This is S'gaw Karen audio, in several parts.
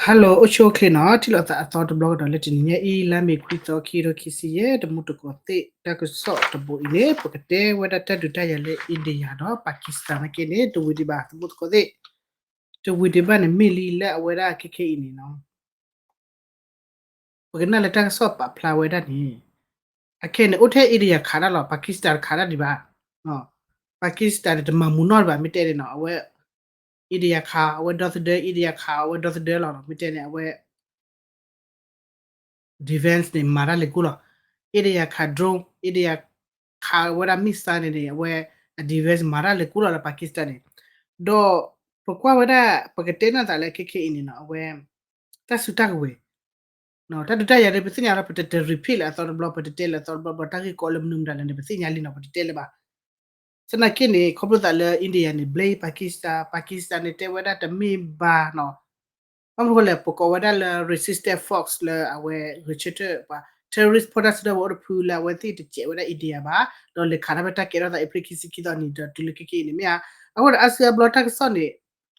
Hello အိၣ်ဆူၣ်အိၣ်ချ့နီၤ, ထံၣ်လိာ်သးအသီတဘျီကဒီးလၢတနံၤညါအံၤ လါမ့ၤခွံသီ ခံကထိခံဆံယဲၢ် တမူတကိးသ့ၣ်တၢ်ကစီၣ်တဘိအံၤန့ၣ် ပကတဲဝဲဒၣ်တၢ်ဒုးတၢ်ယၤလၢ India ဒီး Pakistan နာ်က့န့ၣ် တဝံၤဒံးဘၣ် တမူတကိးသ့ၣ်, တဝံၤဒံးဘၣ်န့ၣ်မ့ၢ်လံလၢအဝဲဒၣ်ခဲခဲအံၤန့ၣ်နီၤ ပကနၣ်လၢတၢ်ကစီၣ်ပာ်ဖျါဝဲဒၣ်န့ၣ် အခဲန့ၣ် အိၣ်ထဲ India ခးဒၣ်လီၤ, Pakistan တခးဒၣ်ဒံးဘၣ်. Pakistan န့ၣ် တမၤမူနီၣ်ဒံးဘၣ် မ့ၢ်တဲန့ၣ်နီၤ, အဝဲ India ခး အဝဲဒီသဒၢ India ခး အဝဲဒီသဒၢလီၤနီၤ, မ့ၢ်တဲန့ၣ် အဝဲ defense န့ၣ် မၤတၢ်လဲၤကူလီၤ. India ခး drone, India ခးဝဲဒၣ် missile န့ၣ်န့ၣ် အဝဲ အ defense မၤတၢ်လဲၤကူလီၤလၢ Pakistan န့ၣ်, ဒီးပကွၢ်ဝဲဒၣ် ပကတဲနီၢ်သးလၢခဲခဲအံၤန့ၣ်နီၤ အဝဲ တၢ်စုတၢ်ကဝဲၤ တၢ်ဒုးတၢ်ယၤဒီး ပသ့ၣ်ညါလီၤ ပတတ repeat လၢအသီတဘျီ ပတတဲလၢအသီတဘျီဘျီ တၢ်ဂ့ၢ်ကီလၢမနုၤမတၤလဲၣ်န့ၣ် ပသ့ၣ်ညါလံနီၤ ပတတဲလၢၤဘၣ်. သနာ်က့န့ၣ် ခီဖျိသးလၢ India န့ၣ် blame Pakistan, Pakistan န့ၣ် တဲဝဲဒၣ်တမ့ၢ်ဘၣ်နီၤ, ဘၣ်မနုၤဃိလဲၣ် ပကိးဝဲဒၣ်လၢ resistance force လၢအဝဲဂဲၤဆၢထၢၣ်ပှၤ terrorist ဖီၣ်တၢ်စုကဝဲၤအိၣ်တဖုလၢအဝဲသ့ၣ်တစဲးဝဲဒၣ် India ဘၣ်, ဒီးလဲၤခးတၢ်ဖဲတၢ်ကဲထီၣ်သး April ခံဆံခံသီနံၤဒီးတုၤလၢခဲခဲအံၤန့ၣ်မ့ၢ်ဧါ. အဃိဒီးအါစုအါဘျီတၢ်ကစီၣ်န့ၣ်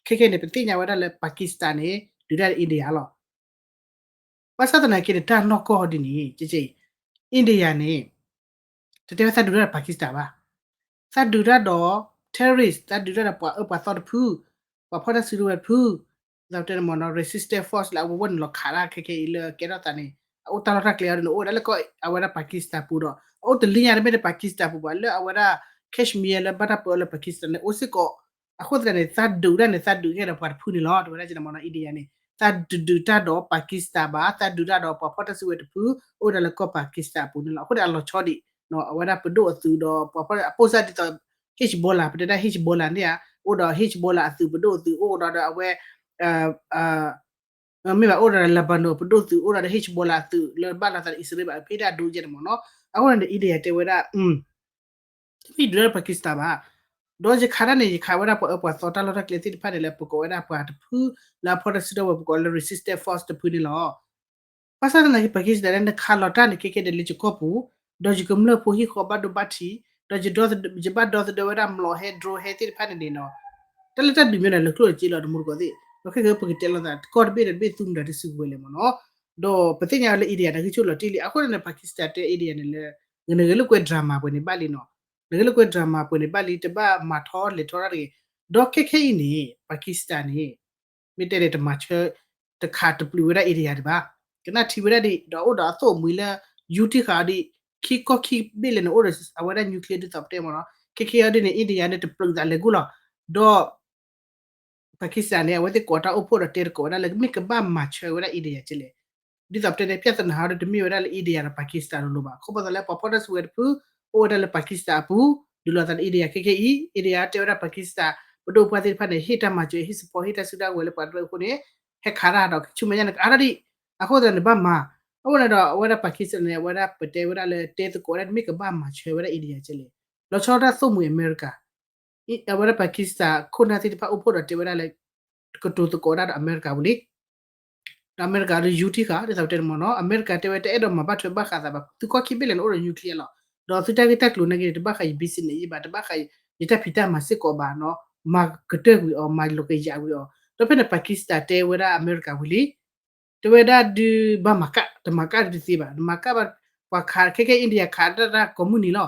ခဲခဲန့ၣ် ပသ့ၣ်ညါဝဲဒၣ်လၢ Pakistan န့ၣ် ဒုးတၢ် India လီၤ. ဘၣ်ဆၣ်သနာ်က့န့ၣ် တၢ်နီၢ်ကီၢ်ဒ်န့ၣ် India န့ၣ် တတဲဝဲသးဒုးတၢ်ဒီး Pakistan ဘၣ်, သးဒုးတၢ်ဒီး terrorist, သးဒုးတၢ်ဒီးပှၤအၢပှၤသီတဖု, ပှၤဖီၣ်တၢ်စုကဝဲၤတဖု, သးတဲန့ၣ်မ့ၢ်နီၤ resistance force လၢအဝဲဝဲန့ၣ်လီၤခးတၢ်ခဲခဲအံၤလၢကဲထီၣ်သးန့ၣ် အအိၣ်တၢ်လီၢ်တၢ်ကျဲအီၤဒ်န့ၣ် အိၣ်ဝဲဒၣ်လၢကီၢ်အဝဲဒၣ် Pakistan ပူၤဒီး အအိၣ်တလံညါတမ့ၢ်လၢ Pakistan ပူၤဘၣ် လၢအဝဲဒၣ် Kashmir လၢဘၣ်တၢ်ပၢအီၤလၢ Pakistan န့ၣ် အိၣ်စ့ၢ်ကီး, အဃိသတးန့ၣ် သးဒုးတၢ်န့ၣ် သးဒုးကဲဒီးပှၤတဖုန့ၣ်လီၤ တဲဝဲဒၣ်ကန့ၣ်မ့ၢ်နီၤ India န့ၣ် သးဒုးတၢ်ဒီး Pakistan ဘၣ်, သးဒုးတၢ်ဒီးပှၤဖီၣ်တၢ်စုကဝဲၤတဖု အိၣ်ဝဲဒၣ်လၢကီၢ် Pakistan အပူၤန့ၣ်လီၤ. အဃိန့ၣ်အလီၤဆီဒံး အဝဲဒၣ်ပဒိၣ်အသုးဒီးပှၤဖီၣ် အပိၢ်စၢ်ဒ်သိး Hezbollah ပတဲဒၣ် Hezbollah န့ၣ်ဧါ, အိၣ်ဒီး Hezbollah အသုးပဒိၣ်အသုး အိၣ်ဒီးဒီးအဝဲ မ့ၢ်ဘၣ်အိၣ်ဒီး Lebanon ပဒိၣ်သုး အိၣ်ဒီးဒီး Hezbollah အသုးလၢဘၣ်လိာ်သးဒီးအံၣ်စရ့လးဘၣ် ဖဲဒၣ်ဒိကဲန့ၣ်မ့ၢ်နီၤ. အဃိန့ၣ် India တဲဝဲဒၣ် တမ့ၢ်ဒုးတၢ်ဒီး Pakistan ဘၣ်, ဒီးယခးတၢ်န့ၣ် ယခးဝဲဒၣ်ပှၤအၢပှၤသီတၢ်လီၢ်တၢ်ကျဲသ့ၣ်တဖၣ်န့ၣ်လၢပကိးဝဲဒၣ်ပှၤတဖု လၢအဖီၣ်တၢ်စုကဝဲၤ ပကိးလၢ resistance force တဖုန့ၣ်လီၤ. ဘၣ်ဆၣ်သနာ်က့ Pakistan န့ၣ် နခးလီၤတၢ်န့ၣ်ခဲခဲဒၣ်လၢယကီၢ်ပူၤ, ဒီးယကမျၢၢ်ဖိဟံၣ်ဃီဘၣ်ဒိဘၣ်ထံး, ဒီးယဘၣ်ဒီသဒၢဝဲဒၣ်မျိာ်ဟဲ drone ဟဲသ့ၣ်တဖၣ်န့ၣ်န့ၣ်နီၤ, တၢ်လၢတၢ်ဒုးမ့ၢ်ဒီးလၢကျိၣ်တက့ၢ်လီၤ တမူတကိးသ့ၣ်, ဒီးခဲကပကတဲလိာ်သး တကီၢ်တဘ့ၣ်ဒီးတဘ့ၣ်သူမတၤတစုကဝဲၤလဲၣ်မ့ၢ်နီၤ. ဒီးပသ့ၣ်ညါဝဲလၢ India တၢ်ဂံၢ်ဆူၣ်လီၤတံၢ်လံ အဃိန့ၣ် Pakistan တဲ India န့ၣ်လၢ နဂဲၤလိာ်ကွဲ drama ပှဲၤန့ၣ်ဘၣ်လံနီၤ, နဂဲၤလိာ်ကွဲ drama ပှဲၤန့ၣ်ဘၣ်လံ တဘၣ်မၤထီလဲၤထီတၢ်တဂ့ၤ. ဒီးခဲခဲအံၤန့ၣ် Pakistan န့ၣ် မ့ၢ်တဲန့ၣ် တမၤဆၢ တခးတပျုာ်ဝဲဒၣ် India ဒံးဘၣ်, ကနၣ်ထံဝဲဒၣ်ဒံး ဒီးအိၣ်ဒီးအသိၣ်အမှံၤလၢ ယူထံဃာ်အီၤဒံး, ခံကီၢ်ခံဘ့ၣ်လဲၣ်န့ၣ် အိၣ်ဒီးအဝဲဒၣ် nuclear ဒ်သိးပတဲမ့ၢ်နီၤ, ခဲခဲအံၤဒ်န့ၣ် India န့ၣ် တပျုာ်သးလဲၤကူလီၤ. ဒီး Pakistan န့ၣ် အဝဲသ့ၣ်ကိးတၢ်အိၣ်ဖှိၣ်ဒီးတဲတကိးဝဲဒၣ်လၢ မ့ၢ်ကဘၣ်မၤဆၢဝဲဒၣ် India ကလဲၣ်. ဒ်သိးပတဲန့ၣ် ပြဿနာဟီဒ်တမ့ၢ်ဝဲဒၣ်လၢ India ဒီး Pakistan လိၤလိၤဘၣ်, ခီဖျိသးလၢပှၤဖီၣ်တၢ်စုကဝဲၤတဖု အိၣ်ဝဲဒၣ်လၢ Pakistan အပူၤ, ဒုးလိာ်သးဒီး India ခဲခဲအံၤ India တဲဝဲဒၣ် Pakistan ပဒိၣ်ပှၢ်သ့ၣ်တဖၣ်န့ၣ် ဟ့ၣ်တၢ်မၤစၢၤ ဟ့ၣ် support ဟ့ၣ်တၢ်စုတၢ်ကဝဲၤလၢပှၤတဖုအဃိန့ၣ် ဟဲခးတၢ်ဒီးဆူမဲာ်ညါန့ၣ် ကအါထီၣ်ဒံး, အဃိသတးန့ၣ် ဘၣ်မၤ, အဃိန့ၣ်ဒီး အဝဲဒၣ် Pakistan န့ၣ် အဝဲဒၣ်ပတဲဝဲဒၣ်လၢတဲသကိးဝဲဒၣ် မ့ၢ်ကဘၣ်မၤဆၢဝဲဒၣ် India ကလဲၣ်, လီၤဆီဒၣ်တၢ်သိၣ်မှံၤအမဲရကၤ အဝဲဒၣ် Pakistan ခိၣ်နၢ်သ့ၣ်တဖၣ်အိၣ်ဖှိၣ်ဒီးတဲဝဲဒၣ်လၢ ကတိၤသကိးဒၣ်ဒီးအမဲရကၤဝံၤလံ, ဒီးအမဲရကၤဒီးယူထံဃာ် ဒ်သိးပတဲန့ၣ်မ့ၢ်နီၤ, အမဲရကၤတဲဝဲတအဲၣ်ဒိးမၤဘၣ်ထွဲဘၣ်ဃးသးဘၣ်, သုကီၢ်ခံဘ့ၣ်လဲၣ်န့ၣ်အိၣ်ဒီး nuclear လီၤ, ဒီးသုတၢ်ဂ့ၢ်တၢ်ကျိၤနာ်က့န့ၣ် တဘၣ်ဃးယ business ယဘၣ်, တဘၣ်ဃးယတၢ်ဖံးတၢ်မၤစ့ၢ်ကီးဘၣ်နီၤ, မၤကတၢၢ်ကွံာ်အီၤ မၤလီၤကယၤကွံာ်အီၤ, ဒီးဖဲန့ၣ် Pakistan တဲဝဲဒၣ်အမဲရကၤဝံၤလံ တဲဝဲဒၣ်ဒုးဘၣ်မၤကၣ်, တမၤကၣ်ဒုးတသ့ဘၣ်, နမၤကၣ်ဘၣ်, ပှၤခး ခဲခဲ India ခးတၢ်တၢ်ကိးမုၢ်နံၤလီၤ,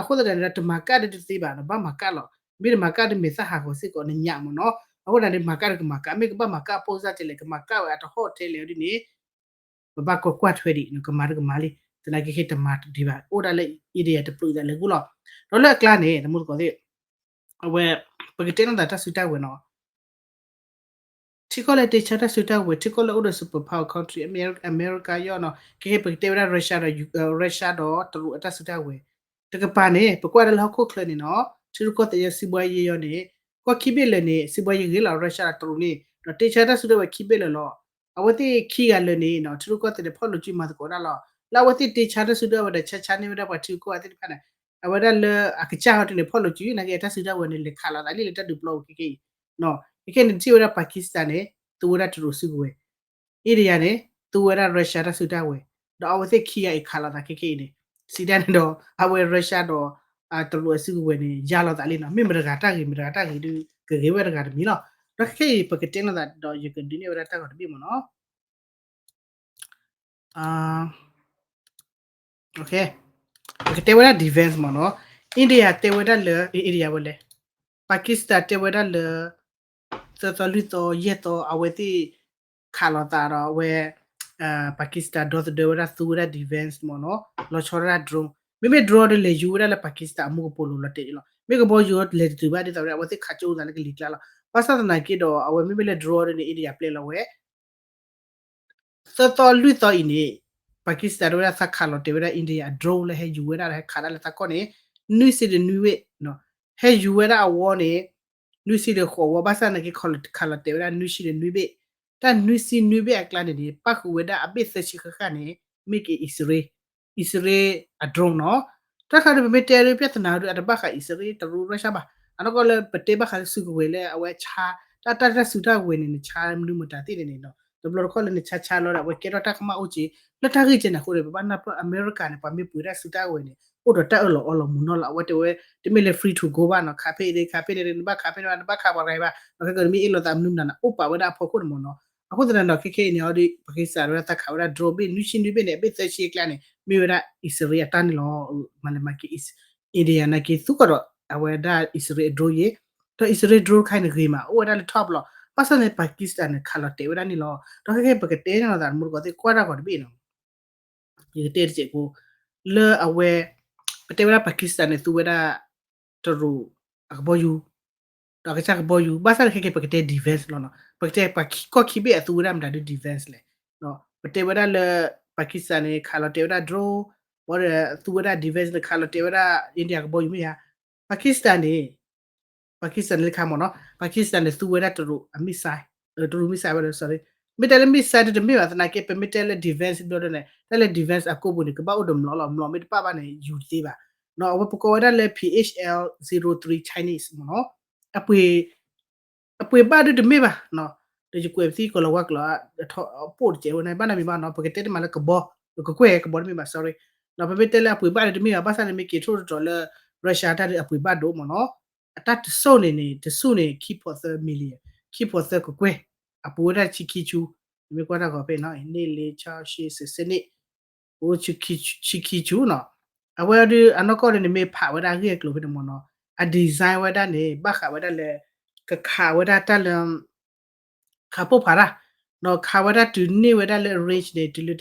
အဃိသတးန့ၣ်ဒီး တမၤကၣ်ဒုးတသ့ဘၣ်, နဘၣ်မၤကၣ်လီၤ, မ့ၢ်တမၤကၣ်ဒုးမဲာ်သၣ်ဟးဂီၤစ့ၢ်ကီးနညၣ်မ့ၢ်နီၤ, အဃိသတးန့ၣ် မၤကၣ်ဒုးကမၤကၣ်, မ့ၢ်ကဘၣ်မၤကၣ်အပိၢ်စၢ်ကလဲၣ်, ကမၤကၣ်ဝဲအတဟီၣ်ထဲလဲၣ်ဒ်န့ၣ် ပဘၣ်ကွၢ်ကွၢ်ထွဲဒံး ကမၤဒုးကမၤလံ, သနာ်က့ခဲတမၤဒံးဘၣ်, အိၣ်ဒၣ်လၢ India တပျုာ်သးလဲၤကူလီၤ, ဒီးလၢအကျါန့ၣ် တမူတကိးသ့ၣ် အဝဲ ပကတဲနီၢ်သးတၢ်စုတၢ်ဝဲၤနီၤ ထံကီၢ်လၢတ့ဆါတၢ်စုတၢ်ဝဲၤ ထံကီၢ်လၢအိၣ်ဒီး superpower country အမဲရကၤယီၢ်နီၤ, ခဲခဲပကတဲဝဲဒၣ် Russia ဒီး Russia ဒီးတရူးအတၢ်စုတၢ်ဝဲၤ, တကပၤန့ၣ် ပကွၢ်ဒၣ်လၢဟီၣ်ခိၣ်ချၢန့ၣ်နီၤ, ထံရူၢ်ကီၢ်သဲးယီၢ် စံးဘှါယဲယီၢ်န့ၣ်, ကီၢ်ခံဘ့ၣ်လၢာ်န့ၣ် စံးဘှါယဲဂ့ၤလီၤ Russia ဒီးတရူးန့ၣ်, ဒီးတ့ဆါတၢ်စုတၢ်ဝဲၤခံဘ့ၣ်လၢာ်လီၤ, အဝဲသ့ၣ်ခံဂၤလၢာ်န့ၣ်နီၤ ထံရူၢ်ကီၢ်သဲးန့ၣ် ဖီၣ်လိာ်စုမၤသကိးဒၣ်လီၤ, လၢအဝဲသ့ၣ်တ့ဆါတၢ်စုတၢ်ဝဲၤဒီး ဆါဆါန့ၢ်ဝဲဒၣ်ပှၤထံဂုၤကီၢ်ဂၤသ့ၣ်တဖၣ်န့ၣ် အဝဲဒၣ်လၢအကစၢ်ဟီဒ်န့ၣ် ဖီၣ်လိာ်စု နာ်က့အတၢ်စုတၢ်ဝဲၤန့ၣ် လဲၤခးလိာ်သးလံလၢတၢ်ဒုးပျီပူၤခဲခဲအံၤ, ခဲခဲန့ၣ် ထံၣ်ဝဲဒၣ် Pakistan န့ၣ် သူဝဲဒၣ်တရူးစုကဝဲၤ, India န့ၣ် သူဝဲဒၣ် Russia တၢ်စုတၢ်ဝဲၤ, ဒီးအဝဲသ့ၣ်ခံဂၤအံၤခးလိာ်သးခဲခဲအံၤန့ၣ်, စံးဒၣ်န့ၣ်ဒီး အဝဲ Russia ဒီး တရူးအစုကဝဲၤန့ၣ် ယါလိာ်သးလံနီၤ, မ့ၢ်မတဂၤတၢ်ဂ့ၤ မတဂၤတၢ်ဂ့ၤဒုး ကဂ့ၤဝဲတဂၤတမံၤလီၤ. ဒီးခဲခဲအံၤ ပကတဲလိာ်သးဒီး ယကဒုးနဲၣ်ဝဲဒၣ်တၢ်ဂီၤတဘ့ၣ်မ့ၢ်နီၤ. ပကတဲဝဲဒၣ် defense မ့ၢ်နီၤ. India တဲဝဲဒၣ်လၢ India ဝဲလဲၣ်, Pakistan တဲဝဲဒၣ်လၢ သၢသီလွံၢ်သီယဲၢ်သီ အဝဲသ့ၣ်ခးလိာ်သးဒီးအဝဲ Pakistan ဒီသဒၢဝဲဒၣ်သူဝဲဒၣ် defense မ့ၢ်နီၤ, လီၤဆီဒၣ်တၢ် drone, မ့မ့ၢ် drone ဒီးလဲၤယူၤဝဲဒၣ်လၢ Pakistan အမူကပိာ်လိၤလီၤတဲာ်လီၤ. မ့ၢ်ကဘီယူၤလဲၤတတုၤဘၣ်ဒ်သိးဝဲဒၣ် အဝဲသ့ၣ်ခးကၠိသးလၢကလံၤကျါလီၤ. ဘၣ်ဆၣ်သနာ်က့ဒီး အဝဲမ့မ့ၢ်လၢ drone ဒ်န့ၣ် India ပျဲလီၤဝဲ သၢသီလွံၢ်သီအံၤန့ၣ် Pakistan ဒၣ်ဝဲဒၣ်သးခးလီၤတဲာ်ဝဲဒၣ် India အ drone လၢဟဲယူၤဝဲဒၣ်ဟဲခးဒၣ်လၢသးကီၢ်န့ၣ် နွံဆံဒီးနွံဘ့ၣ်, ဟဲယူၤဝဲဒၣ်အဝီန့ၣ် နွံဆံဒီးဃိးဝီ, ဘၣ်ဆၣ်သနာ်က့ ခးလီၤတဲာ်ဝဲဒၣ် နွံဆံဒီးနွံဘ့ၣ်, တၢ်နွံဆံနွံဘ့ၣ်အကျါန့ၣ်န့ၣ် ပၣ်ဃုာ်ဝဲဒၣ်အဘ့ၣ်သၢဆံဃၣ်ဃၣ်န့ၣ် မ့ၢ်က့ၤအံၣ်စရ့လး အံၣ်စရ့လးအ drone နီၤ. တၢ်ခါဒီးပမ့ၢ်တဲဒ် ပြဿနာဒ် အတဘၣ်ဃးအံၣ်စရ့လး တရူး Russia ဘၣ်, အနီၢ်ကီၢ်လၢပတဲဘၣ်ဃးလၢစုကဝဲၤလၢအဝဲဆါ တၢ်တၢ်တၢ်စုတၢ်ဝဲၤန့ၣ် နဆါမနုၤမတၤသ့ၣ်န့ၣ်န့ၣ် တဘျီတခီၣ်လၢနဆါဆါလီၤဒီး အဝဲကဲထီၣ်တၢ်ကမၣ်အိၣ်က့ၤ လၢတၢ်ဂ့ၢ်ကဲန့ၣ်အဃိန့ၣ် ပဘၣ်နၢ်ပၢၢ်အမဲရကၤန့ၣ် ပှၤမ့ၢ်ပှ့ၤဒၣ်စုတၢ်ဝဲၤန့ၣ် အိၣ်ဒီးတၢ်အၢၣ်လီၤအီလီၤမုာ်နီၤလီၤ. အဝဲတဲဝဲ တမ့ၢ်လၢ free to go ဘၣ်နီၤ, ခးဖဲအံၤ ခးဖဲန့ၣ် နဘၣ်ခးဖဲန့ၣ်ဘၣ် နဘၣ်ခးပှၤဂၤဘၣ်နီၤ, ခဲကနမ့ၢ်အ့ၣ်လိာ်သးမနုၤမတၤန့ၣ် အိၣ်ပာ်ဝဲဒၣ်အဖီခိၣ်န့ၣ်မ့ၢ်နီၤ. အဃိသတးဒီး ခဲခဲအံၤန့ၣ် အီၤဒီး Pakistan ဒၣ်ဝဲဒၣ်သးခးဝဲဒၣ် drone ဘ့ၣ်နွံဆံနွံဘ့ၣ်န့ၣ် အဘ့ၣ်သၢဆံအကျါန့ၣ် မ့ၢ်ဝဲဒၣ်အံၣ်စရ့လးအတၢ်န့ၣ်လီၤ. မၤလဲၤမၤက့ၤ India နာ်က့ သူကီၢ်ဒီး အဝဲဒၣ်အံၣ်စရ့လးအ drone ယဲၢ်, ဒီးအံၣ်စရ့လး drone တခါအံၤန့ၣ်ဂ့ၤမး အိၣ်ဝဲဒၣ်လၢ top လီၤ. ဘၣ်ဆၣ်န့ၣ် Pakistan န့ၣ် ခးလီၤတဲာ်ဝဲဒၣ်န့ၣ်လီၤ. ဒီးခဲခဲပကတဲန့ၣ်လီၤသး တမူတကိးသ့ၣ်ကွၢ်တၢ်ဂီၤတဘ့ၣ်နီၤ ယကတဲတစဲးဖိ လၢအဝဲ ပတဲဝဲဒၣ် Pakistan န့ၣ် သူဝဲဒၣ် တရူးအကဘီယူၤ ဒီးကစၢ်ကဘီယူၤ ဘၣ်ဆၣ်န့ၣ်ခဲကဲ ပကတဲ defense လီၤနီၤ. ပကတဲပှၤကီၢ်ခံဘ့ၣ်အသူဝဲဒၣ်မတၤဒု defense လဲၣ်. ပတဲဝဲဒၣ်လၢ Pakistan န့ၣ် ခးလီၤတဲာ်ဝဲဒၣ် drone, ဘၣ်ဒီးသူဝဲဒၣ် defense န့ၣ် ခးလီၤတဲာ်ဝဲဒၣ် India ကဘီယူၤမ့ၢ်ဧါ. Pakistan န့ၣ် Pakistan န့ၣ်လၢခါမ့ၢ်နီၤ Pakistan န့ၣ် သူဝဲဒၣ်တရူးအ missile, တရူး missile ဝဲဒၣ် sorry, မ့ၢ်တဲလၢ missile ဒ်တမ့ၢ်ဘၣ်သနာ်က့ ပမ့ၢ်တဲလၢ defense ဘျီဒီးန့ၣ် တၢ်လၢ defense အကိာ်ပူၤန့ၣ် ကဘၣ်အိၣ်ဒီးမျိာ်လီၤ, မျိာ်မ့ၢ်တပၣ်ဘၣ်န့ၣ် ယူၤတသ့ဘၣ်. အဝဲပကိးဝဲဒၣ်လၢ P H L zero three Chinese မ့ၢ်နီၤ အပှ့ၤ အပှ့ၤဘၣ်ဒ်တမ့ၢ်ဘၣ်နီၤ. ဒီးယကွဲးပသံကီၤလၤဝါကျိာ် အပိၢ်တစဲးဝဲန့ၣ် ဘၣ်နီတမံၤဘၣ်နီၤ. ပကတဲတမံၤလၢကဘီ, ကကွဲၢ်ကဘီတမ့ၢ်ဘၣ် sorry. ဒီးပမ့ၢ်တဲလၢအပှ့ၤဘၣ်ဒ်တမ့ၢ်ဘၣ် ဘၣ်ဆၣ်န့ၣ်မ့ၢ်က့ၤထိၣ်သတြီၤလၢ Russia တၢ်ဒီးအပှ့ၤဘၣ်ဒိၣ်မ့ၢ်နီၤ. အတၢ်တစိၢ်န့ၣ်န့ၣ် တစိၢ်န့ၣ် ခံဖိးသၢ million, ခံဖိးသၢကကွဲၢ်, အပူၤဝဲဒၣ်ဆံခံဆူ, နမ့ၢ်ကွၢ်တၢ်ဂီၤဖဲနီၤ န့ၢ်လ့ဆၢရှ့စ့းစ့းန့ၣ် အိၣ်ဆံခံဆူနီၤ. အဝဲဒၣ်အနီၢ်ကီၢ်ဒ်န့ၣ် မ့ၢ်ဖးဝဲဒၣ်အဂ့ၢ်အကျိၤဖဲန့ၣ်မ့ၢ်နီၤ အ design ဝဲဒၣ်န့ၣ် ဘၣ်ဃးဝဲဒၣ်လၢ ကခးဝဲဒၣ်တၢ်လၢ ခးပိၢ်ဖးတၢ်, ဒီးခးဝဲဒၣ်တုၤန့ၢ်ဝဲဒၣ်လၢ range န့ၣ် တုၤလၢ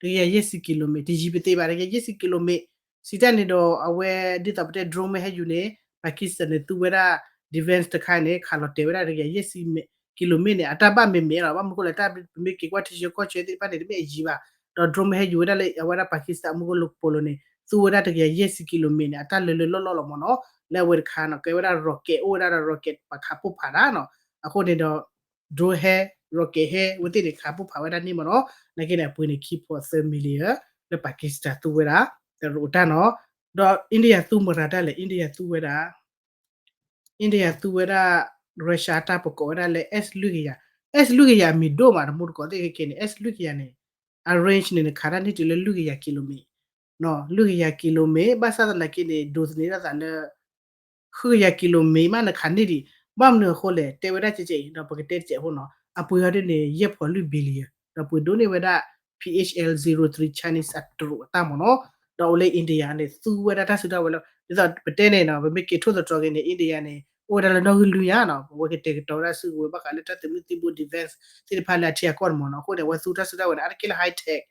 တကယၤယဲၢ်ဆံ kilometer တယံၤပသ့ဘၣ် တကယၤယဲၢ်ဆံ kilometer, စံးတၢ်န့ၣ်ဒီး အဝဲဒ်သိးပတဲ drone မ့ၢ်ဟဲယူၤန့ၣ် Pakistan န့ၣ် သူဝဲဒၣ် defense တခါန့ၣ် ခးလီၤတဲာ်ဝဲဒၣ် တကယၤယဲၢ်ဆံ kilometer န့ၣ် အတၢ်ဘၣ်မဲာ်မဲာ်လီၤ. ဘၣ်မနုၤဃိလဲၣ် တၢ်ပမ့ၢ်က့ၤကွၢ်ထံဆၢကီၢ်ဆၢသ့ၣ်တဖၣ်န့ၣ် တမ့ၢ်အယံၤဘၣ်, ဒီး drone မ့ၢ်ဟဲယူၤဝဲဒၣ်လၢအဝဲဒၣ် Pakistan အမူကပိာ်လိၤန့ၣ် သူဝဲဒၣ်တကယၤယဲၢ်ဆံ kilometer န့ၣ် အတၢ်လၢလၢလီၢ်လီၢ်လီၤမ့ၢ်နီၤ. လၢအဝဲတခါနီၤ ကဲဝဲဒၣ် rocket အိၣ်ဝဲဒၣ်ဒီး rocket ပှၤခးပိၢ်ဖးတၢ်နီၤ. အဃိန့ၣ်ဒီး drone ဟဲ rocket ဟဲ အဝဲသ့ၣ်န့ၣ် ခးပိၢ်ဖးဝဲဒၣ်န့ၣ်မ့ၢ်နီၤ. နာ်က့န့ၣ် အပှ့ၤန့ၣ် ခံဖိးသၢ million လၢ Pakistan သူဝဲဒၣ် တရူးအတၢ်နီၤ. ဒီး India သူမတၤတၢ်လဲၣ် India သူဝဲဒၣ် India သူဝဲဒၣ် Russia တၢ်ပကိးဝဲဒၣ်လၢ S လွံၢ်ကယၤ, S လွံၢ်ကယၤအမံၤဒိၣ်မး တမူတကိးသ့ၣ်ခဲကဲန့ၣ် S လွံၢ်ကယၤန့ၣ် အ range န့ၣ် နခးတၢ်န့ၢ်တုၤလၢလွံၢ်ကယၤ kilometer, လွံၢ်ကယၤ kilometer ဘၣ်ဆၣ်သနာ်က့န့ၣ် ဒိးသန့ၤထီၣ်သးလၢ ဃုကယၤ kilometer မး နခးန့ၢ်ဒံး, ဘၣ်မနုၤအဃိလဲၣ် တဲဝဲဒၣ်ကဲကဲအံၤ ဒီးပကတဲတစဲးဖိနီၤ အပှ့ၤအီၤဒ်န့ၣ် ယဲၢ်ဖိးလွံၢ် billion ဒီးပှ့ၤဒိၣ်န့ၢ်ဝဲဒၣ် P H L zero three Chinese အတရူးအတၢ်မ့ၢ်နီၤ. ဒီးအိၣ်လၢ India န့ၣ် သူဝဲဒၣ်တၢ်စုတၢ်ဝဲၤလီၤ. ဒ်သိးပတဲန့ၣ်နီၤ ပမ့ၢ်က့ၤထိၣ်သတြီၤက့ၤန့ၣ် India န့ၣ် အိၣ်ဝဲဒၣ်လၢနီၣ်ဂံၢ်လွံၢ်ညါနီၤ ပဝဲကတဲာ်ကတီၤဝဲဒၣ်စုကဝဲၤဘၣ်ဃးလၢတၢ်သုးမုၢ်သံၣ်ဘိ defense သ့ၣ်တဖၣ်လၢအထံအကီၢ်န့ၣ်မ့ၢ်နီၤ. အဃိန့ၣ် အဝဲသူတၢ်စုတၢ်ဝဲၤန့ၣ် အါတက့ၢ်လၢ high tech,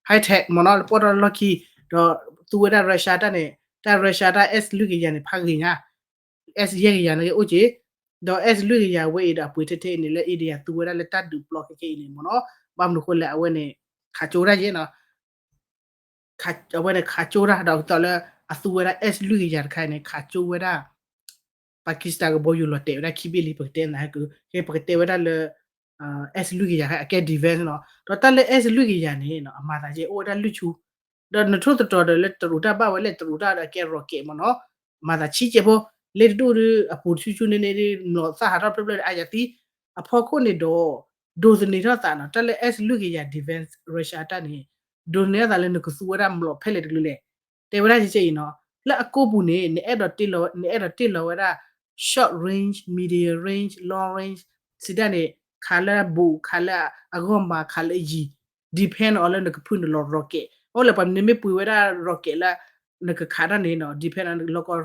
high tech မ့ၢ်နီၤ လၢပီၢ်ထီၣ်လီၢ်ခံ, ဒီးသူဝဲဒၣ် Russia တၢ်န့ၣ် တၢ် Russia တၢ် S လွံၢ်ကယၤန့ၣ် ဖးဂ့ၤညါ S ယဲၢ်ကယၤန့ၣ်အိၣ်က့ၤ, ဒီး S လွံၢ်ကယၤဝဲအံၤဒီးအပှ့ၤထဲထဲအံၤန့ၣ် လၢ India သူဝဲဒၣ်လၢတၢ်ဒုးပျီခဲခဲအံၤန့ၣ်မ့ၢ်နီၤ. ဘၣ်မနုၤအဃိလဲၣ် အဝဲန့ၣ် ခးကၠိတၢ်ယဲၢ်နီၤ အဝဲန့ၣ်ခးကၠိတၢ် ဒီးအကတီၢ်လၢအသူဝဲဒၣ် S လွံၢ်ကယၤတခါအံၤန့ၣ် ခးကၠိဝဲဒၣ် Pakistan ကဘီယူၤလီၤတဲာ်ဝဲဒၣ်ခံဘ့ၣ်လံ ပကတဲနၤဟဲက့ၤ ပကတဲဝဲဒၣ်လၢ S လွံၢ်ကယၤအကဲ defense နီၤ. ဒီးတၢ်လၢ S လွံၢ်ကယၤန့ၣ် အမၤသးကဲအိၣ်ဝဲဒၣ်လွံၢ်ဆူ ဒီးနထိၣ်သတြီၤဒီးလၢတရူးတၢ်ဘၣ်ဝဲလဲၣ် တရူးတၢ်ဒီးအကဲ rocket မ့ၢ်နီၤ, မၤသးဆံးကဲဖိ, လ့တဒူၣ်ဒီး အပူၤဆူၣ်ဆူၣ်န့ၣ်န့ၣ်ဒီး မျိာ်သၣ်ဟးထီၣ်ဖျၢၣ်ဖျၢၣ်ဒီးအါယၤသံ, အဖီခိၣ်န့ၣ်ဒီး ဒိးသန့ၤထီၣ်သးနီၤ တၢ်လၢ S လွံၢ်ကယၤ defense Russia တၢ်န့ၣ် ဒိးသန့ၤထီၣ်သးလၢနကသူဝဲဒၣ်မျိာ်ဖဲလဲၣ်တကလုာ်လဲၣ်. တဲဝဲဒၣ်ကဲကဲအံၤနီၤ, လၢအကိာ်ပူၤန့ၣ် နအဲၣ်ဒိးတ့ၢ်လီၤ, နအဲၣ်ဒိးတ့ၢ်လီၤဝဲဒၣ် short range, medium range, long range စံးတၢ်န့ၣ် ခးလၢအဘူး ခးလၢအဂီၢ်မး ခးလၢအယံၤ depend on လၢနကဖုၣ်နလီၤ rocket အအိၣ်လၢပှၤနမ့ၢ်ပှ့ၤဝဲဒၣ် rocket လၢ နကခးတၢ်န့ၣ်နီၤ depend on လီၢ်ကီၢ်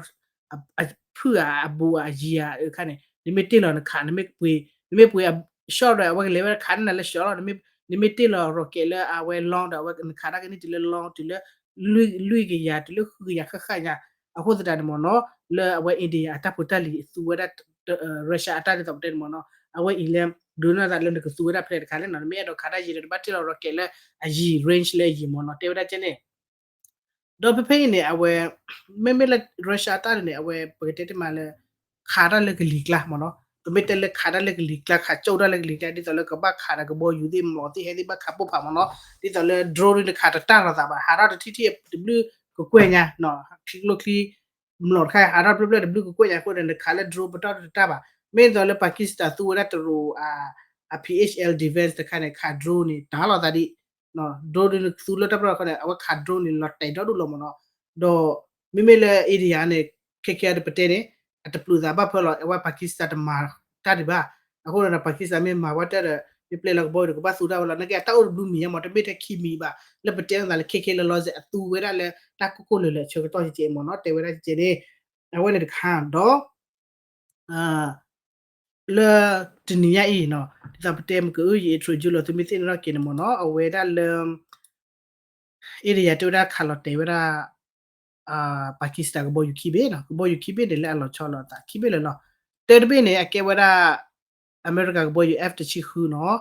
အဖုၣ်ဧါ အဘူးဧါ အယံၤဧါအခါန့ၣ် နမ့ၢ်တ့ၢ်လီၤနခး နမ့ၢ်ပှ့ၤ နမ့ၢ်ပှ့ၤအ short ဒီး အဝဲကလဲၤဝဲခးန့ၢ်နၤလၢ short လီၤ နမ့ၢ်တ့ၢ်လီၤ rocket လၢအဝဲ long ဒီး အဝဲနခးတၢ်ကန့ၢ်တုၤလၢ long တုၤလၢ လွံၢ်ကယၤ တုၤလၢဃုကယၤဃၣ်ဃၣ်ညါ အဃိသတးန့ၣ်မ့ၢ်နီၤ လၢအဝဲ India အတၢ်ဖိတၢ်လံၤသူဝဲဒၣ် Russia အတၢ်ဒ်သိးပတဲန့ၣ်မ့ၢ်နီၤ အဝဲအံၤလၢ ဒုးနၢ်သးလၢနကသူဝဲဒၣ်ဖဲလဲၣ်တခါလဲၣ်နီၤ နမ့ၢ်အဲၣ်ဒိးခးတၢ်ယံၤဒီး နဘၣ်တ့ၢ်လီၤ rocket လၢအယံၤ range လၢအယံၤမ့ၢ်နီၤ တဲဝဲဒၣ်ကဲန့ၣ် ဒီးဖဲဖဲအံၤန့ၣ် အဝဲ မ့မ့ၢ်လၢ Russia တၢ်န့ၣ် အဝဲပကတဲတမံၤလၢ ခးတၢ်လၢကလံၤကျါမ့ၢ်နီၤ ပမ့ၢ်တဲလၢခးတၢ်လၢကလံၤကျါ ခးကၠိၣ်တၢ်လၢကလံၤကျါ ဒ်သိးလၢကဘၣ်ခးဒီးကဘီယူၤသ့ၣ် မလီၤသ့ၣ်ဟဲသ့ၣ်ဘၣ်ခးပိၢ်ဖးမ့ၢ်နီၤ ဒ်သိးလၢ drone ဒ်နခးတတၢ်လီၤသးဘၣ် ဟးထီၣ်တထံၣ်ထံၣ်တဘျုးကကွဲၢ်ညါ ချံကျိချံ မလီၤတခါ ဟးထီၣ်တဖျၢၣ်ဖျၢၣ်တဘျုးကကွဲၢ်ညါအဃိန့ၣ် နခးလၢ drone ပတီၢ်တတၢ်ဘၣ် မ့ၢ်ဒ်သိးလၢ Pakistan သူဝဲဒၣ်တရူး အ PHL defense တခါန့ၣ် ခး drone န့ၣ် တၢ်လီၤသးဒ် drone ဒ်နသူလၢတၢ်ပရီၢ်ခီန့ၣ် အဝဲခး drone န့ၣ် လီၤတဲာ်ဒီဒူၣ်လီၤမ့ၢ်နီၤ ဒီး မ့မ့ၢ်လၢ India န့ၣ် ခဲခဲအံၤပတဲန့ၣ် အတပျုးသးဘၣ်ဖၢလီၤ အဝဲ Pakistan တမၤတၢ်ဒံးဘၣ် အဃိဒီး Pakistan မ့ၢ်မၤဝဲတၢ်ဒီး မ့ၢ်ပျဲလီၤကဘီယူၤဒီး ကဘၣ်သူတၢ်ဝဲလီၤ နာ်က့အတၢ်အိၣ်တဘျုးမံၤညါမ့ၢ် တမ့ၢ်ထဲခံမံၤဘၣ် လၢပတဲလိာ်သးလၢခဲခဲလၢာ်လီၤစဲး အသူဝဲဒၣ်လၢတၢ်ကိၢ်ကိၢ်လၢၤလၢၤအဆၢကတီၢ်ကဲကဲမ့ၢ်နီၤ တဲဝဲဒၣ်ကဲကဲန့ၣ် အဝဲန့ၣ်တခါဒီး လၢတနံၤညါအံၤနီၤ ဒ်သိးပတဲမ့ၢ်ကအု ယ introduce လီၤ သုမ့ၢ်သ့ၣ်နီၣ်ထီၣ်က့ၤန့ၣ်မ့ၢ်နီၤ အဝဲဒၣ်လၢ India တဲဝဲဒၣ်ခးလီၤတဲာ်ဝဲဒၣ် Pakistan ကဘီယူၤခံဘ့ၣ်နီၤ ကဘီယူၤခံဘ့ၣ်န့ၣ် လၢအလီၤဆီလီၤအသးခံဘ့ၣ်လၢာ်လီၤ တၢ်တဘ့ၣ်န့ၣ် အကဲဝဲဒၣ် အမဲရကၤကဘီယူၤ F တဆံဃုနီၤ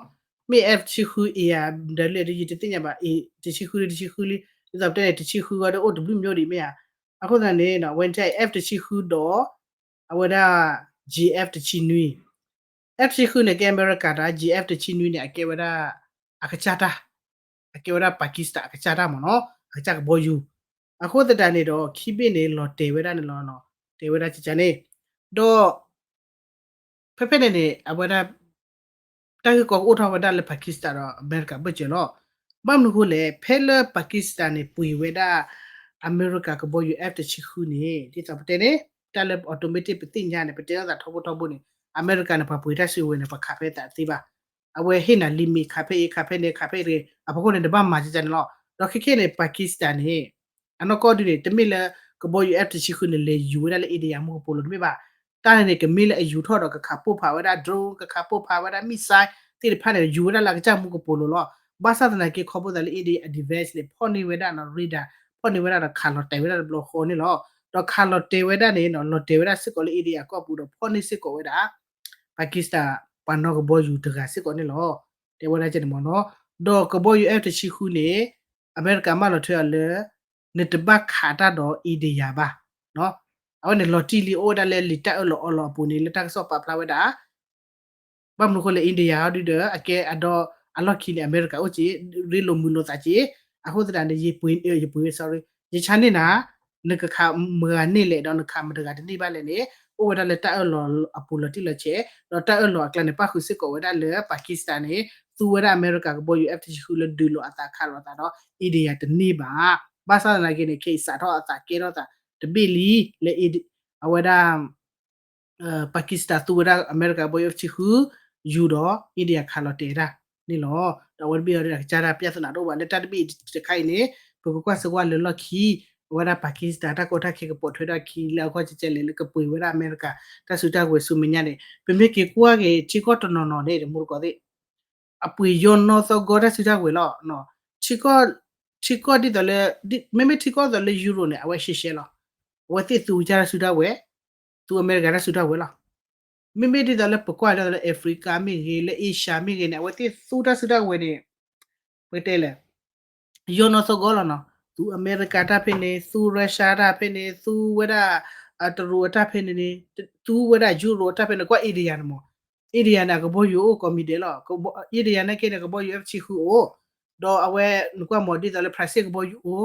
မ့ၢ် F တဆံဃု အံၤ ဒၣ်လဲာ်ဒီး ယတသ့ၣ်ညါဘၣ် အံၤ တဆံဃု တဆံဃုလံ ဒ်သိးပတဲန့ၣ် တဆံဃုဂီၢ်ဒီးအိၣ်တဘျုးမံၤဒံးမ့ၢ်ဧါ အဃိသတးန့ၣ် ဝဲန့ၣ် F တဆံဃုဒီး အဝဲဒၣ် G F တဆံနွံ F တဆံဃုန့ၣ် ကဲအမဲရကၤတၢ် G F တဆံနွံန့ၣ် အကဲဝဲဒၣ် အကစၢ်တၢ် အကဲဝဲဒၣ် Pakistan အကစၢ်တၢ်မ့ၢ်နီၤ အကစၢ်ကဘီယူၤ အဃိသတးန့ၣ်ဒီး ခံဘ့ၣ်န့ၣ် လီၤတဲာ်ဝဲဒၣ်န့ၣ်လီၤ တဲဝဲဒၣ်ကကန့ၣ် ဒီး ဖဲဖဲန့ၣ်န့ၣ် အဝဲဒၣ် တၢ်ဂ့ၢ်ကီကအိၣ်ထီၣ်ဝဲဒၣ်လၢ Pakistan ဒီးအမဲရကၤဘၢၣ်စၢၤလီၤ. ဘၣ်မနုၤအဃိလဲၣ် ဖဲလၢ Pakistan န့ၣ် ပှ့ၤဝဲဒၣ် အမဲရကၤကဘီယူၤ F တဆံဃုန့ၣ် ဒ်သိးပတဲန့ၣ် တၢ်လၢ automatic ပသ့ၣ်ညါန့ၣ် ပတဲလိာ်သးထီဘိထီဘိန့ၣ် အမဲရကၤန့ၣ် ပှၤပှ့ၤတၢ်စုကဝဲၤန့ၣ် ပခးဖဲသးသ့ဘၣ်. အဝဲဟ့ၣ်နၤ limit ခးဖဲအံၤ ခးဖဲန့ၣ် ခးဖဲအံၤ အဖီခိၣ်န့ၣ် နဘၣ်မၤကကန့ၣ်လီၤ. ဒီးခဲခဲန့ၣ် Pakistan န့ၣ် အနီၢ်ကီၢ်ဒုန့ၣ် တမ့ၢ်လၢ ကဘီယူၤ F တဆံဃုန့ၣ် လဲၤယူၤဝဲဒၣ်လၢ India မူကပိာ်လိၤတမ့ၢ်ဘၣ်. တၢ်န့ၣ်န့ၣ် ကမ့ၢ်လၢအယူၤထီၣ်ဒီးကခးပိၢ်ဖးဝဲဒၣ် drone ကခးပိၢ်ဖးဝဲဒၣ် missile သ့ၣ်တဖၣ်န့ၣ် ယူၤဝဲဒၣ်လၢအကစၢ်မူကပိာ်လိၤလီၤ. ဘၣ်ဆၣ်သနာ်က့ ခီဖျိသးလၢ India အ defense န့ၣ် ဖီၣ်န့ၢ်ဝဲဒၣ်နီၤ radar ဖီၣ်န့ၢ်ဝဲဒၣ်ဒီးခးလီၤတဲာ်ဝဲဒၣ်တဘျီဃီန့ၣ်လီၤ. ဒီးခးလီၤတဲာ်ဝဲဒၣ်န့ၣ်နီၤ လီၤတဲာ်ဝဲဒၣ်စ့ၢ်ကီးလၢ India အကီၢ်ပူၤဒီးဖီၣ်န့ၢ်စ့ၢ်ကီးဝဲဒၣ် Pakistan ပှၤနီၣ်ကဘီယူၤတဂၤစ့ၢ်ကီးန့ၣ်လီၤ. တဲဝဲဒၣ်ကဲန့ၣ်မ့ၢ်နီၤ. ဒီးကဘီယူၤ F တဆံဃုန့ၣ် အမဲရကၤမၢလီၤထွဲအီၤလၢ နတဘၣ်ခးတၢ်ဒီး India ဘၣ်. အဝဲန့ၣ်လီၤတံၢ်လံ အိၣ်ဝဲဒၣ်လၢလံာ်တၢ်အၢၣ်လီၤအီလီၤအပူၤန့ၣ် လၢတၢ်ကစီၣ်ပာ်ဖျါဝဲဒၣ် ဘၣ်မနုၤအဃိလဲၣ် India ဟီဒုဒီး အကဲအဒီ အလီၢ်ခံန့ၣ် အမဲရကၤအိၣ်က့ၤ ရ့လိာ်မုာ်လိာ်သးက့ၤ အဃိသတးန့ၣ် ယပှ့ၤ ယပှ့ၤ sorry ယဆါန့ၢ်နၤ နကခးမတၤဂၤန့ၢ်လဲၣ် ဒီးနခးမတၤဂၤတန့ၢ်ဘၣ်လဲၣ်န့ၣ် အိၣ်ဝဲဒၣ်လၢတၢ်အၢၣ်လီၤအပူၤလီၤတံၢ်လီၤဆဲး ဒီးတၢ်အၢၣ်လီၤအကျါန့ၣ် ပၣ်ဃုာ်စ့ၢ်ကီးဝဲဒၣ်လၢ Pakistan န့ၣ် သူဝဲဒၣ်အမဲရကၤကဘီယူၤ F တဆံဃုလၢဒုးလိာ်အသးခးလိာ်အသးဒီး India တန့ၢ်ဘၣ်. ဘၣ်ဆၣ်သနာ်က့န့ၣ် ခဲအံၤစးထီၣ်အသးကဲထီၣ်သးတဘ့ၣ်လံ လၢ အဝဲဒၣ် Pakistan သူဝဲဒၣ်အမဲရကၤကဘီယူၤ F တဆံဃု ယူၤဒီး India ခးလီၤတဲာ်တၢ်န့ၣ်လီၤ. ဒီးအဝဲတဘ့ၣ်အံၤဒီး အကစၢ်တၢ် ပြဿနာ တအိၣ်ဘၣ် လၢတၢ်တဘ့ၣ်တခါအံၤန့ၣ် ပကကွၢ်စ့ၢ်ကီးလၢလီၢ်ခံ အဝဲဒၣ် Pakistan တၢ်ကီတၢ်ခဲကပိာ်ထွဲထီၣ်အခံ လၢအဂီၢ်ကဲကဲလဲၣ် လၢကပှ့ၤဝဲဒၣ်အမဲရကၤ တၢ်စုတၢ်ဝဲၤဆူမဲာ်ညါန့ၣ် ပမ့ၢ်က့ၤကွၢ်က့ၤ ထံကီၢ်တနီၤနီၤန့ၣ် တမူတကိးသ့ၣ် အပှ့ၤယိနီၢ်သီၣ်ဂီၢ်တၢ်စုတၢ်ဝဲၤလီၤ. ထံကီၢ် ထံကီၢ်ဒ်သိးလၢ မ့မ့ၢ်ထံကီၢ်ဒ်သိးလၢ Europe န့ၣ် အဝဲရှဲရှဲလီၤ. အဝဲသ့ၣ်သူကစၢ်တၢ်စုတၢ်ဝဲၤ သူအမဲရကၤတၢ်စုတၢ်ဝဲၤလီၤ. မ့မ့ၢ်ဒ်သိးလၢပကွၢ်ဒ်သိးလၢ Africa မ့ၢ်ဂ့ၤ လၢ Asia မ့ၢ်ဂ့ၤန့ၣ် အဝဲသ့ၣ်သူတၢ်စုတၢ်ဝဲၤန့ၣ် ပကတဲလဲၣ် ယိနီၢ်သီၣ်ဂီၢ်လီၤနီၤ. သူအမဲရကၤတၢ်ဖဲန့ၣ် သူ Russia တၢ်ဖဲန့ၣ် သူဝဲဒၣ် တရူးအတၢ်ဖဲန့ၣ်န့ၣ် သူဝဲဒၣ် Europe အတၢ်ဖဲန့ၣ် ကွၢ် India န့ၣ်မး India န့ၣ် အကဘီယူၤအိၣ်ကိးမံၤဒဲးလီၤ. India န့ၣ်က့န့ၣ် ကဘီယူၤ F တဆံဃုအိၣ် ဒီးအဝဲနကွၢ်မးဒ်သိးလၢ France ကဘီယူၤ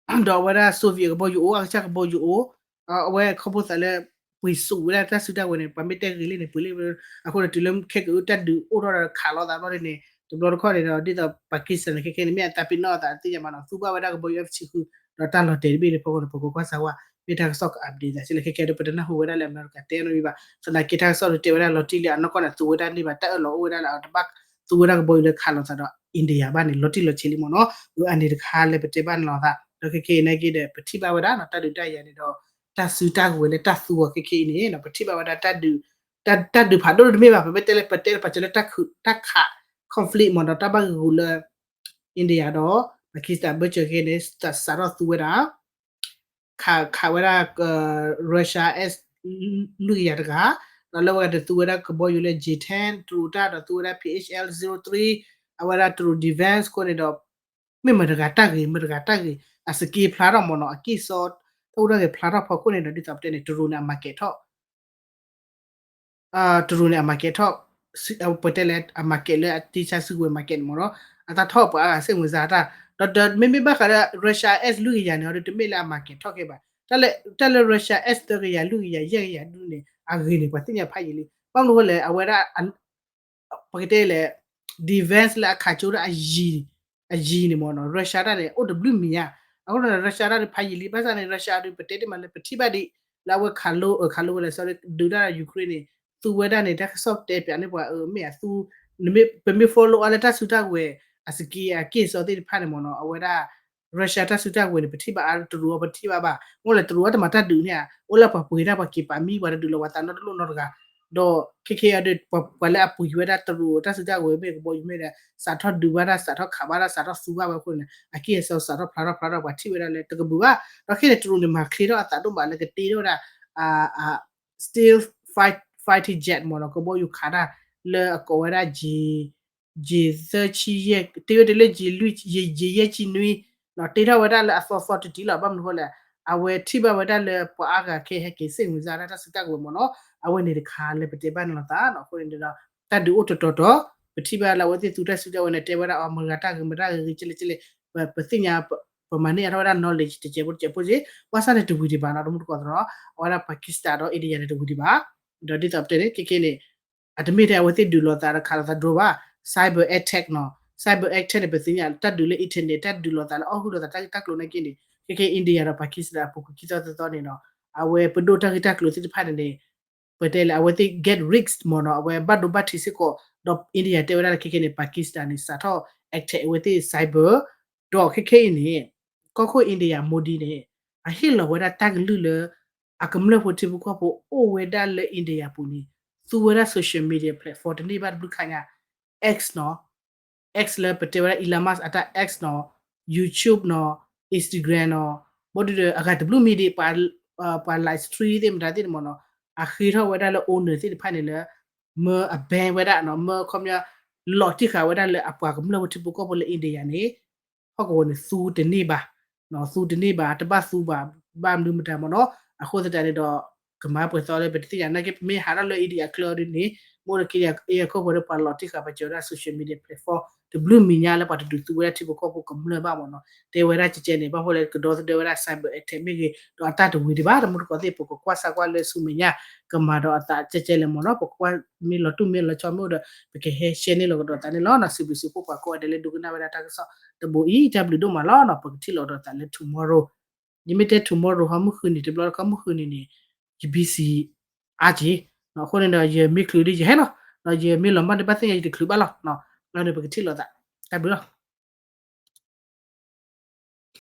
အိၣ် ဒီးအဝဲဒၣ် Soviet ကဘီယူၤအိၣ် အကစၢ်ကဘီယူၤအိၣ် အဝဲခီဖျိသးလၢ ပှ့ၤစူးဝဲဒၣ်တၢ်စုတၢ်ဝဲၤန့ၣ် ပှၤမ့ၢ်တဲဂ့ၤလံန့ၣ် ပှ့ၤလံ အဃိန့ၣ် တုၤလၢခဲကအုတၢ်ဒုးအိၣ်ထီၣ်ဒီးခးလိာ်သးဘျီန့ၣ် တဘျီတခီၣ်န့ၣ်ဒီး ဒ်သိး Pakistan န့ၣ် ခဲခဲန့ၣ် မ့ၢ်အသးပ့ၤနီၣ်အသးသ့ၣ်ညါဘၣ်နီၤ သူဘၣ်ဝဲဒၣ်ကဘီယူၤ F တဆံဃု ဒီးတၢ်လီၤတဲာ်တဘ့ၣ်န့ၣ် ဖီခိၣ်န့ၣ် ပကကွၢ်စၢၤဝဲ မ့ၢ်တၢ်ကစီၣ်က update သးလၢခဲခဲဒီး ပတနၢ်ဟူဝဲဒၣ်လၢအမဲရကၤတဲနီတမံၤဘၣ်. သနာ်က့တၢ်ကစီၣ်ဒီးတဲဝဲဒၣ်လီၤတံၢ်လံ အနီၢ်ကီၢ်န့ၣ် သူဝဲဒၣ်န့ၢ်ဘၣ် တၢ်အၢၣ်လီၤအိၣ်ဝဲဒၣ်လၢအတဘၣ်သူဝဲဒၣ်ကဘီယူၤလၢခးလိာ်သးဒီး India ဘၣ်န့ၣ် လီၤတံၢ်လီၤဆဲးလံမ့ၢ်နီၤ. အန့ၣ်တခါလၢပတဲဘၣ်န့ၣ်လီၤသး ဒီးခဲခဲအံၤနာ်က့ဒီး ပထံၣ်ဘၣ်ဝဲဒၣ်နီၤ တၢ်ဒုးတၢ်ယၤန့ၣ်ဒီး တၢ်စုတၢ်ကဝဲၤလၢတၢ်သူအီၤခဲခဲအံၤန့ၣ် ပထံၣ်ဘၣ်ဝဲဒၣ် တၢ်ဒုးဖးဒိၣ်တမ့ၢ်ဘၣ် ပမ့ၢ်တဲလၢ ပတဲလၢပှၤစၢၤလၢတၢ်ခး conflict မ့ၢ်ဒီး တၢ်ဘၣ်ဂ့ၢ်ဂူာ်လၢ India ဒီး Pakistan ဘၢၣ်စၢၤခဲန့ၣ် စးထီၣ်သူဝဲဒၣ် ခးဝဲဒၣ် Russia S လွံၢ်ကယၤတဂၤ ဒီးလၢဝဲကဒီးသူဝဲဒၣ်ကဘီယူၤလၢ J ten တရူးတၢ်ဒီးသူဝဲဒၣ် P H L zero three အဝဲဒၣ်တရူး defense ခိၣ်န့ၣ်ဒီး မ့ၢ်မတဂၤတၢ်ဂ့ၤ မတဂၤတၢ်ဂ့ၤ အစက့ဖျါထီၣ်မ့ၢ်နီၤ အက့ၢ်စီ တၢ်အိၣ်တၢ်ဂ့ၤဖျါထီၣ်ဖီခိၣ်န့ၣ်ဒီး ဒ်သိးပတဲန့ၣ် တရူးန့ၣ် အ market ထီၣ် တရူးန့ၣ် အ market ထီၣ် ပတဲလဲၣ် အ market လၢအတ့ဆါစုကဝဲၤ market န့ၣ်မ့ၢ်နီၤ အတၢ်ထီၣ်ပှၤအါဂၤစ့ၢ်မုၢ်စါတၢ် ဒီးမ့မ့ၢ်ဘၣ်ဃးဒီး Russia S လွံၢ်ကယၤန့ၣ်ဒီး တမ့ၢ်လၢအ market ထီၣ်ခဲဘၣ် တၢ်လၢ Russia S သၢကယၤ လွံၢ်ကယၤ ယဲၢ်ကယၤဒုန့ၣ် အဂ့ၤန့ၣ် ပှၤသ့ၣ်ညါဖးယံာ်လံ ဘၣ်မနုၤဃိလဲၣ် အဝဲဒၣ် ပကတဲလဲၣ် defense လၢအခးကၠိဒၣ်အယံၤ အယံၤန့ၣ်မ့ၢ်နီၤ Russia တၢ်န့ၣ် အိၣ်တဘျုးမံၤညါ အဃိန့ၣ် Russia တၢ်န့ၣ် ဖးယံာ်လံ ဘၣ်ဆၣ်န့ၣ် Russia ဒုး ပတဲတ့ၢ်မးလၢ ပထံၣ်ဘၣ်ဒံး လၢအဝဲခးလိ ခးလိဝဲလဲၣ် sorry ဒုးတၢ်ဒီး Ukraine န့ၣ် သူဝဲဒၣ်န့ၣ် တၢ်ကစီၣ်တဲပၠးန့ၢ်ပှၤ မ့ၢ်အသူ ပမ့ၢ် follow အါလၢတၢ်စုတၢ်ကဝဲၤ အစက့အက့ၢ်စီသ့ၣ်တဖၣ်န့ၣ်မ့ၢ်နီၤ အဝဲဒၣ် Russia တၢ်စုတၢ်ကဝဲၤန့ၣ် ပထံၣ်ဘၣ်အါ တရူးအီၤ ပထံၣ်ဘၣ်ဘၣ် မ့ၢ်လဲၣ် တရူးအီၤတမၤတၢ်ဒုးန့ၣ်ဧါ အိၣ်လၢပှၤပှ့ၤတၢ် ပှၤက့ၤပာ်မံ ပှၤတဒုးလီၤပှၤသးနီတလိၣ်နီတဂၤ ဒီးခဲခဲအံၤဒီး ပှၤလၢအပှ့ၤဝဲဒၣ်တရူးတၢ်စုတၢ်ကဝဲၤမ့ၢ်ကဘီယူၤမ့ၢ်ဒီး စးထီၣ်ဒုးဘၣ်တၢ် စးထီၣ်ခးဘၣ်တၢ် စးထီၣ်သူဘၣ်ဝဲအဃိန့ၣ် အက့ၢ်အစီစးထီၣ်ဖျါထီၣ်ဖျါထီၣ် ပှၤထံၣ်ဝဲဒၣ်လၢတကဘုာ်ဘၣ် ဒီးခဲန့ၣ် တရူးန့ၣ် မၤချ့ထီၣ်အသးဒိၣ်မးလၢကတ့ထီၣ်ဝဲဒၣ် stealth fighter jet မ့ၢ်နီၤ ကဘီယူၤခးတၢ် လၢအကိးဝဲဒၣ် J သၢဆံယဲၢ် တ့ဝဲတုၤလၢ J လွံၢ် J ယဲၢ်ဆံနွံ တ့ထီၣ်ဝဲဒၣ်လၢအသီသီတတံၢ်လီၤ ဘၣ်မနုၤဃိလဲၣ် အဝဲထံၣ်ဘၣ်ဝဲဒၣ်လၢပှၤအါဂၤခဲဟဲက့ၤစ့ၢ်မုၢ်စါတၢ် တၢ်စုတၢ်ကဝဲၤမ့ၢ်နီၤ အဝဲန့ၣ်တခါလၢပတဲဘၣ်န့ၣ်လီၤသး အဃိန့ၣ်ဒီး တၢ်ဒုးအိၣ်တတီၤတီၤ ပထံၣ်ဘၣ်လၢအဝဲသ့ၣ်သူတၢ်စုတၢ်ကဝဲၤန့ၣ် တဲဝဲဒၣ်အီၤ မတဂၤတၢ်ဂ့ၤမတဂၤဂ့ၤ ကဲလဲၣ်ကဲလဲၣ် ပသ့ၣ်ညါ ပမၤန့ၢ်အါထီၣ်ဝဲဒၣ် knowledge တစဲးဖိတစဲးဖိစ့ၢ် ဘၣ်ဆၣ်န့ၣ်တဝံၤဒံးဘၣ်နီၤ တမူတကိးသရီ အဝဲဒၣ် Pakistan ဒီး India န့ၣ်တဝံၤဒံးဘၣ် ဒီးဒ်သိးပတဲန့ၣ် ခဲခဲန့ၣ် အတမ့ၢ်ထဲအဝဲသ့ၣ်ဒုးလိာ်သးဒီးခးလိာ်သး drone ဘၣ် cyber attack နီၤ cyber attack န့ၣ် ပသ့ၣ်ညါတၢ်ဒုးလၢ internet တၢ်ဒုးလိာ်သးလၢအီၣ်ဟုၣ်လိာ်သးတၢ်ဂ့ၢ်တၢ်ကျိၤနာ်က့န့ၣ် ခဲခဲ India ဒီး Pakistan အပူၤကွံာ်ခံသီသၢသီန့ၣ်နီၤ အဝဲပဒိၣ်တၢ်ဂ့ၢ်တၢ်ကျိၤသ့ၣ်တဖၣ်န့ၣ်န့ၣ် ပတဲလၢအဝဲသ့ၣ် get rigged မ့ၢ်နီၤ အဝဲဘၣ်ဒိဘၣ်ထံးစ့ၢ်ကီး ဒီး India တဲဝဲဒၣ်လၢခဲခဲန့ၣ် Pakistan န့ၣ် စးထီၣ် attack အဝဲသ့ၣ် cyber ဒီးခဲခဲအံၤန့ၣ် ကီၢ်ခိၣ် India Modi န့ၣ် အဟ့ၣ်လီၤဝဲဒၣ်တၢ်ကလုၢ်လၢ အကမျၢၢ်ဖိထံဖိကီၢ်ဖိအိၣ်ဝဲဒၣ်လၢ India ပူၤန့ၣ် သူဝဲဒၣ် social media platform တန့ၢ်ဘၣ်တဘျုးခါညါ X နီၤ X လၢပတဲဝဲဒၣ် Elon Musk အတၢ် X နီၤ YouTube နီၤ Instagram နီၤ ဘီဒုဒီး အဂၤတဘျုးမံၤဒံး ပှၤ live stream သ့ၣ်မတၤသ့ၣ်န့ၣ်မ့ၢ်နီၤ အဃ့ထီၣ်ဝဲဒၣ်လၢ owner သ့ၣ်တဖၣ်န့ၣ်လၢ မၢအ ban ဝဲဒၣ်နီၤ မၢခီပညီ လီၤတံၢ်ဃာ်ဝဲဒၣ်လၢအပှၤကမျၢၢ်ဖိထံဖိကီၢ်ဖိလၢ India န့ၣ် ဟီၣ်ကဝီၤန့ၣ် သူတန့ၢ်ဘၣ် သူတန့ၢ်ဘၣ် တဘၣ်သူဘၣ် ဘၣ်မနုၤမတၤမ့ၢ်နီၤ အဃိသတးန့ၣ်ဒီး ကမၤပှဲၤသီလၢပတသ့ၣ်ညါ နာ်က့ပမ့ၢ်ဟးထီၣ်လၢ India အချၢအီၤဒ်န့ၣ် မ့ၢ်အိၣ်လၢ India ခိၣ်ဖိဒီးပှၤလီၤတံၢ်ဃာ်ပာ်စၢၤဝဲဒၣ် social media platform တဘျုးမံၤညါလၢပှၤတဒုးသူဝဲဒၣ်ထံဖိကီၢ်ဖိကမျၢၢ်ဘၣ်မ့ၢ်နီၤ တဲဝဲဒၣ်ကဲကဲန့ၣ် ဘၣ်ဃိလၢကဒီသဒၢဝဲဒၣ် cyber attack မ့ၢ်ဂ့ၤ ဒီးအတၢ်တဝံၤဒံးဘၣ် တမူတကိးသ့ၣ် ပကကွၢ်ဆၢကွၢ်လၢဆူမဲာ်ညါ ကမၤဒီးအသးကဲကဲလဲၣ်မ့ၢ်နီၤ ပကကွၢ်မ့ၢ်လီၤတူၢ်မ့ၢ်လီၤဆီမ့ၢ်အိၣ်ဒီး ပကဟဲ share န့ၢ်လီၤကဒီးသးန့ၣ်လီၤနီၤ စံးဘျုးစံးဖှိၣ်ပှၤကိးဂၤဒဲးလၢဒိကနၣ်ဝဲဒၣ်တၢ်ကစီၣ်တဘိအံၤ တၢ်ဘျုးဒိၣ်မးလီၤနီၤ ပကထံၣ်လိာ်ကဒီးသးလၢ tomorrow ယမ့ၢ်တဲ tomorrow ဟီမုၢ်ဃုနံၤ တဘျီတခီမုၢ်ဃုနံၤန့ၣ် ယ busy အါက့ၤ အဃိန့ၣ်ဒီး ယမ့ၢ်ချုးဒီးယဟဲလီၤ ဒီးယမ့ၢ်လီၤမၢ်ဒီးဘၣ်သ့ၣ်ညါယတချုးဘၣ်လီၤ လီၤန့ၣ် ပကထံၣ်လိာ်သး တၢ်ဘျုးလီၤ